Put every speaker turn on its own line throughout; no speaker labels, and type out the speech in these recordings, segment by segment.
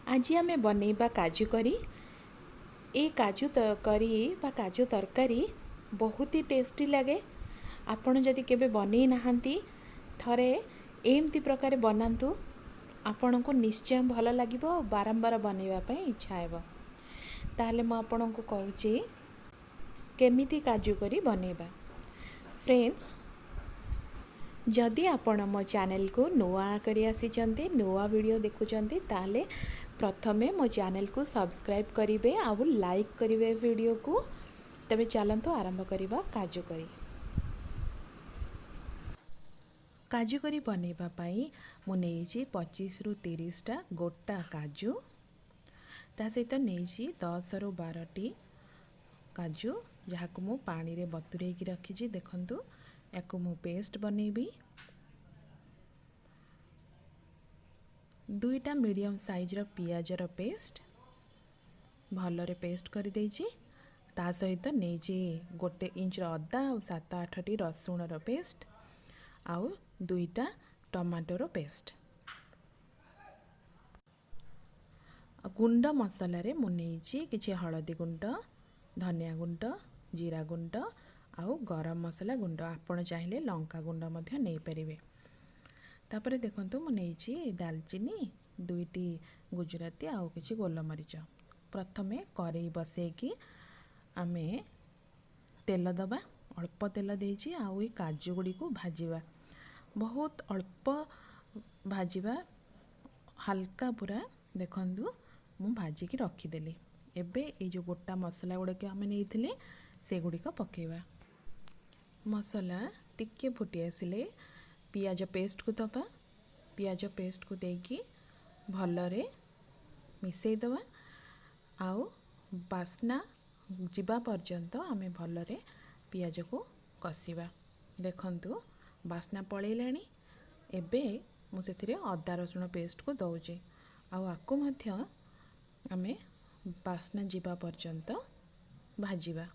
ଆଜି ଆମେ ବନେଇବା କାଜୁ କରି। ଏଇ କାଜୁ କରି ବା କାଜୁ ତରକାରୀ ବହୁତ ହି ଟେଷ୍ଟି ଲାଗେ। ଆପଣ ଯଦି କେବେ ବନେଇ ନାହାନ୍ତି, ଥରେ ଏମିତି ପ୍ରକାର ବନାନ୍ତୁ, ଆପଣଙ୍କୁ ନିଶ୍ଚୟ ଭଲ ଲାଗିବ ଆଉ ବାରମ୍ବାର ବନେଇବା ପାଇଁ ଇଚ୍ଛା ହେବ। ତାହେଲେ ମୁଁ ଆପଣଙ୍କୁ କହୁଛି କେମିତି କାଜୁ କରି ବନେଇବା। ଫ୍ରେଣ୍ଡସ୍, ଯଦି ଆପଣ ମୋ ଚ୍ୟାନେଲକୁ ନୂଆ କରି ଆସିଛନ୍ତି, ନୂଆ ଭିଡ଼ିଓ ଦେଖୁଛନ୍ତି, ତାହେଲେ ପ୍ରଥମେ ମୋ ଚ୍ୟାନେଲକୁ ସବସ୍କ୍ରାଇବ୍ କରିବେ ଆଉ ଲାଇକ୍ କରିବେ ଭିଡ଼ିଓକୁ। ତେବେ ଚାଲନ୍ତୁ ଆରମ୍ଭ କରିବା କାଜୁ କରି। କାଜୁ କରି ବନେଇବା ପାଇଁ ମୁଁ ନେଇଛି 25ରୁ 30ଟା ଗୋଟା କାଜୁ, ତା ସହିତ ନେଇଛି 10ରୁ 12ଟି କାଜୁ, ଯାହାକୁ ମୁଁ ପାଣିରେ ବତୁରେଇକି ରଖିଛି। ଦେଖନ୍ତୁ, ୟାକୁ ମୁଁ ପେଷ୍ଟ ବନେଇବି। 2ଟା ମିଡ଼ିୟମ୍ ସାଇଜ୍ର ପିଆଜର ପେଷ୍ଟ ଭଲରେ ପେଷ୍ଟ କରିଦେଇଛି। ତା ସହିତ ନେଇଛି 1 ଇଞ୍ଚର ଅଦା ଆଉ 7 8ଟି ରସୁଣର ପେଷ୍ଟ ଆଉ 2ଟା ଟମାଟୋର ପେଷ୍ଟ। ଗୁଣ୍ଡ ମସଲାରେ ମୁଁ ନେଇଛି କିଛି ହଳଦୀ ଗୁଣ୍ଡ, ଧନିଆ ଗୁଣ୍ଡ, ଜିରା ଗୁଣ୍ଡ ଆଉ ଗରମ ମସଲା ଗୁଣ୍ଡ। ଆପଣ ଚାହିଁଲେ ଲଙ୍କା ଗୁଣ୍ଡ ମଧ୍ୟ ନେଇପାରିବେ। ତାପରେ ଦେଖନ୍ତୁ, ମୁଁ ନେଇଛି ଡାଲଚିନି, 2ଟି ଗୁଜୁରାତି ଆଉ କିଛି ଗୋଲମରିଚ। ପ୍ରଥମେ କରେଇ ବସେଇକି ଆମେ ତେଲ ଦେବା। ଅଳ୍ପ ତେଲ ଦେଇଛି ଆଉ ଏଇ କାଜୁ ଗୁଡ଼ିକୁ ଭାଜିବା। ବହୁତ ଅଳ୍ପ ଭାଜିବା, ହାଲକା ପୁରା। ଦେଖନ୍ତୁ, ମୁଁ ଭାଜିକି ରଖିଦେଲି। ଏବେ ଏଇ ଯେଉଁ ଗୋଟା ମସଲା ଗୁଡ଼ିକ ଆମେ ନେଇଥିଲେ, ସେଗୁଡ଼ିକ ପକାଇବା। ମସଲା ଟିକେ ଫୁଟି ଆସିଲେ ପିଆଜ ପେଷ୍ଟକୁ ଦେବା। ପିଆଜ ପେଷ୍ଟକୁ ଦେଇକି ଭଲରେ ମିଶାଇ ଦେବା ଆଉ ବାସ୍ନା ଯିବା ପର୍ଯ୍ୟନ୍ତ ଆମେ ଭଲରେ ପିଆଜକୁ କଷିବା। ଦେଖନ୍ତୁ, ବାସ୍ନା ପଳେଇଲାଣି। ଏବେ ମୁଁ ସେଥିରେ ଅଦା ରସୁଣ ପେଷ୍ଟକୁ ଦେଉଛି ଆଉ ଆକୁ ମଧ୍ୟ ଆମେ ବାସ୍ନା ଯିବା ପର୍ଯ୍ୟନ୍ତ ଭାଜିବା।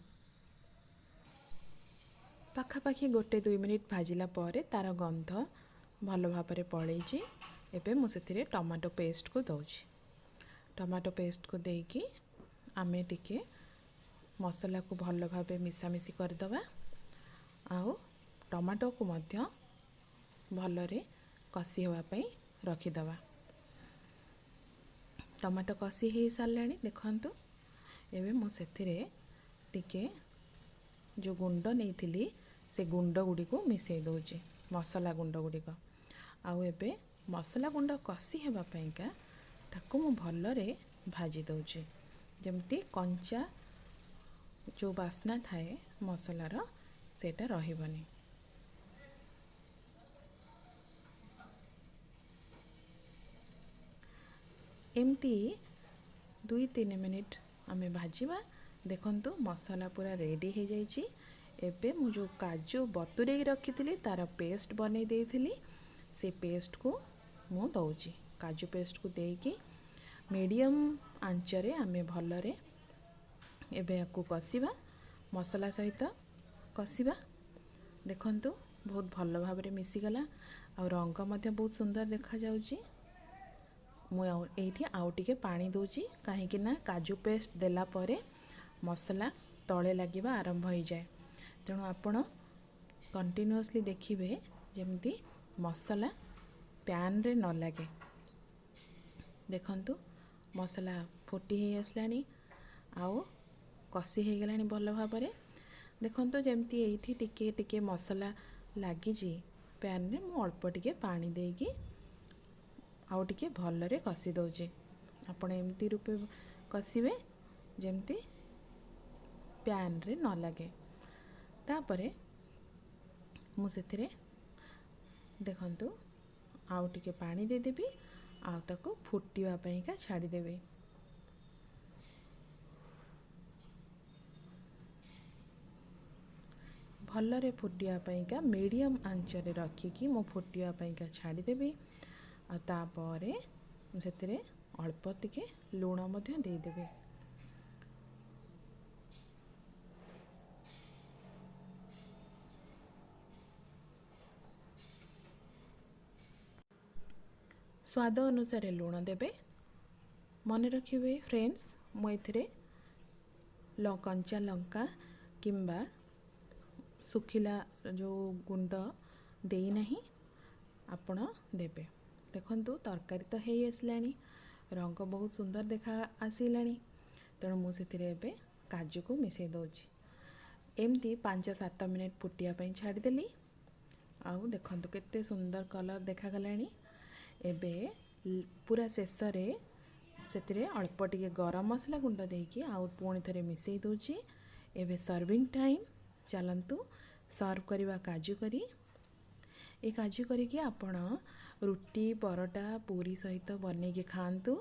ପାଖାପାଖି 1 2 ମିନିଟ୍ ଭାଜିଲା ପରେ ତା'ର ଗନ୍ଧ ଭଲ ଭାବରେ ପଳେଇଛି। ଏବେ ମୁଁ ସେଥିରେ ଟମାଟୋ ପେଷ୍ଟକୁ ଦେଉଛି। ଟମାଟୋ ପେଷ୍ଟକୁ ଦେଇକି ଆମେ ଟିକେ ମସଲାକୁ ଭଲ ଭାବେ ମିଶାମିଶି କରିଦେବା ଆଉ ଟମାଟୋକୁ ମଧ୍ୟ ଭଲରେ କଷି ହେବା ପାଇଁ ରଖିଦେବା। ଟମାଟୋ କଷି ହେଇସାରିଲାଣି, ଦେଖନ୍ତୁ। ଏବେ ମୁଁ ସେଥିରେ ଟିକେ ଯେଉଁ ଗୁଣ୍ଡ ନେଇଥିଲି, ସେ ଗୁଣ୍ଡ ଗୁଡ଼ିକୁ ମିଶାଇ ଦେଉଛି, ମସଲା ଗୁଣ୍ଡ ଗୁଡ଼ିକ। ଆଉ ଏବେ ମସଲା ଗୁଣ୍ଡ କଷି ହେବା ପାଇଁକା ତାକୁ ମୁଁ ଭଲରେ ଭାଜି ଦେଉଛି, ଯେମିତି କଞ୍ଚା ଯେଉଁ ବାସ୍ନା ଥାଏ ମସଲାର, ସେଇଟା ରହିବନି। ଏମିତି 2 3 ମିନିଟ୍ ଆମେ ଭାଜିବା। ଦେଖନ୍ତୁ, ମସଲା ପୁରା ରେଡ଼ି ହେଇଯାଇଛି। ଏବେ ମୁଁ ଯେଉଁ କାଜୁ ବତୁରେଇକି ରଖିଥିଲି, ତା'ର ପେଷ୍ଟ ବନେଇ ଦେଇଥିଲି, ସେ ପେଷ୍ଟକୁ ମୁଁ ଦେଉଛି। କାଜୁ ପେଷ୍ଟକୁ ଦେଇକି ମିଡ଼ିୟମ୍ ଆଞ୍ଚରେ ଆମେ ଭଲରେ ଏବେ ୟାକୁ କଷିବା, ମସଲା ସହିତ କଷିବା। ଦେଖନ୍ତୁ, ବହୁତ ଭଲ ଭାବରେ ମିଶିଗଲା ଆଉ ରଙ୍ଗ ମଧ୍ୟ ବହୁତ ସୁନ୍ଦର ଦେଖାଯାଉଛି। ମୁଁ ଆଉ ଏଇଠି ଆଉ ଟିକେ ପାଣି ଦେଉଛି, କାହିଁକି ନା କାଜୁ ପେଷ୍ଟ ଦେଲା ପରେ ମସଲା ତଳେ ଲାଗିବା ଆରମ୍ଭ ହୋଇଯାଏ। ତେଣୁ ଆପଣ କଣ୍ଟିନ୍ୟୁଅସଲି ଦେଖିବେ ଯେମିତି ମସଲା ପ୍ୟାନ୍ରେ ନ ଲାଗେ। ଦେଖନ୍ତୁ, ମସଲା ଫୁଟି ହେଇ ଆସିଲାଣି ଆଉ କଷି ହେଇଗଲାଣି ଭଲ ଭାବରେ। ଦେଖନ୍ତୁ, ଯେମିତି ଏଇଠି ଟିକେ ଟିକେ ମସଲା ଲାଗିଛି ପ୍ୟାନ୍ରେ, ମୁଁ ଅଳ୍ପ ଟିକେ ପାଣି ଦେଇକି ଆଉ ଟିକେ ଭଲରେ କଷି ଦେଉଛି। ଆପଣ ଏମିତି ରୂପେ କଷିବେ ଯେମିତି ପ୍ୟାନ୍ରେ ନ ଲାଗେ। ତାପରେ ମୁଁ ସେଥିରେ ଦେଖନ୍ତୁ ଆଉ ଟିକେ ପାଣି ଦେଇଦେବି ଆଉ ତାକୁ ଫୁଟିବା ପାଇଁକା ଛାଡ଼ିଦେବି। ଭଲରେ ଫୁଟିବା ପାଇଁକା ମିଡ଼ିୟମ୍ ଆଞ୍ଚରେ ରଖିକି ମୁଁ ଫୁଟିବା ପାଇଁକା ଛାଡ଼ିଦେବି ଆଉ ତାପରେ ମୁଁ ସେଥିରେ ଅଳ୍ପ ଟିକେ ଲୁଣ ମଧ୍ୟ ଦେଇଦେବି। ସ୍ୱାଦ ଅନୁସାରେ ଲୁଣ ଦେବେ। ମନେ ରଖିବେ ଫ୍ରେଣ୍ଡସ୍, ମୁଁ ଏଥିରେ କଞ୍ଚା ଲଙ୍କା କିମ୍ବା ଶୁଖିଲା ଯେଉଁ ଗୁଣ୍ଡ ଦେଇନାହିଁ, ଆପଣ ଦେବେ। ଦେଖନ୍ତୁ, ତରକାରୀ ତ ହେଇ ଆସିଲାଣି, ରଙ୍ଗ ବହୁତ ସୁନ୍ଦର ଦେଖା ଆସିଲାଣି। ତେଣୁ ମୁଁ ସେଥିରେ ଏବେ କାଜୁକୁ ମିଶାଇ ଦେଉଛି। ଏମିତି 5-7 ମିନିଟ୍ ଫୁଟିବା ପାଇଁ ଛାଡ଼ିଦେଲି। ଆଉ ଦେଖନ୍ତୁ, କେତେ ସୁନ୍ଦର କଲର୍ ଦେଖାଗଲାଣି। ଏବେ ପୁରା ଶେଷରେ ସେଥିରେ ଅଳ୍ପ ଟିକେ ଗରମ ମସଲା ଗୁଣ୍ଡ ଦେଇକି ଆଉ ପୁଣି ଥରେ ମିଶାଇ ଦେଉଛି। ଏବେ ସର୍ଭିଂ ଟାଇମ୍, ଚାଲନ୍ତୁ ସର୍ଭ କରିବା କାଜୁ କରି। ଏ କାଜୁ କରିକି ଆପଣ ରୁଟି, ପରଟା, ପୁରୀ ସହିତ ବନେଇକି ଖାଆନ୍ତୁ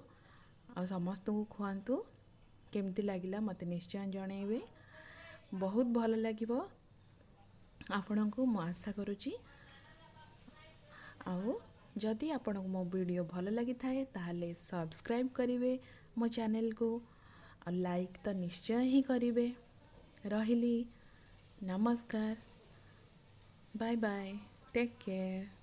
ଆଉ ସମସ୍ତଙ୍କୁ ଖୁଆନ୍ତୁ। କେମିତି ଲାଗିଲା ମୋତେ ନିଶ୍ଚୟ ଜଣାଇବେ। ବହୁତ ଭଲ ଲାଗିବ ଆପଣଙ୍କୁ, ମୁଁ ଆଶା କରୁଛି। ଆଉ ଯଦି ଆପଣଙ୍କୁ ମୋ ଭିଡ଼ିଓ ଭଲ ଲାଗିଥାଏ, ତାହେଲେ ସବସ୍କ୍ରାଇବ୍ କରିବେ ମୋ ଚ୍ୟାନେଲକୁ ଆଉ ଲାଇକ୍ ତ ନିଶ୍ଚୟ ହିଁ କରିବେ। ରହିଲି, ନମସ୍କାର, ବାଏ ବାଏ, ଟେକ୍ କେୟାର।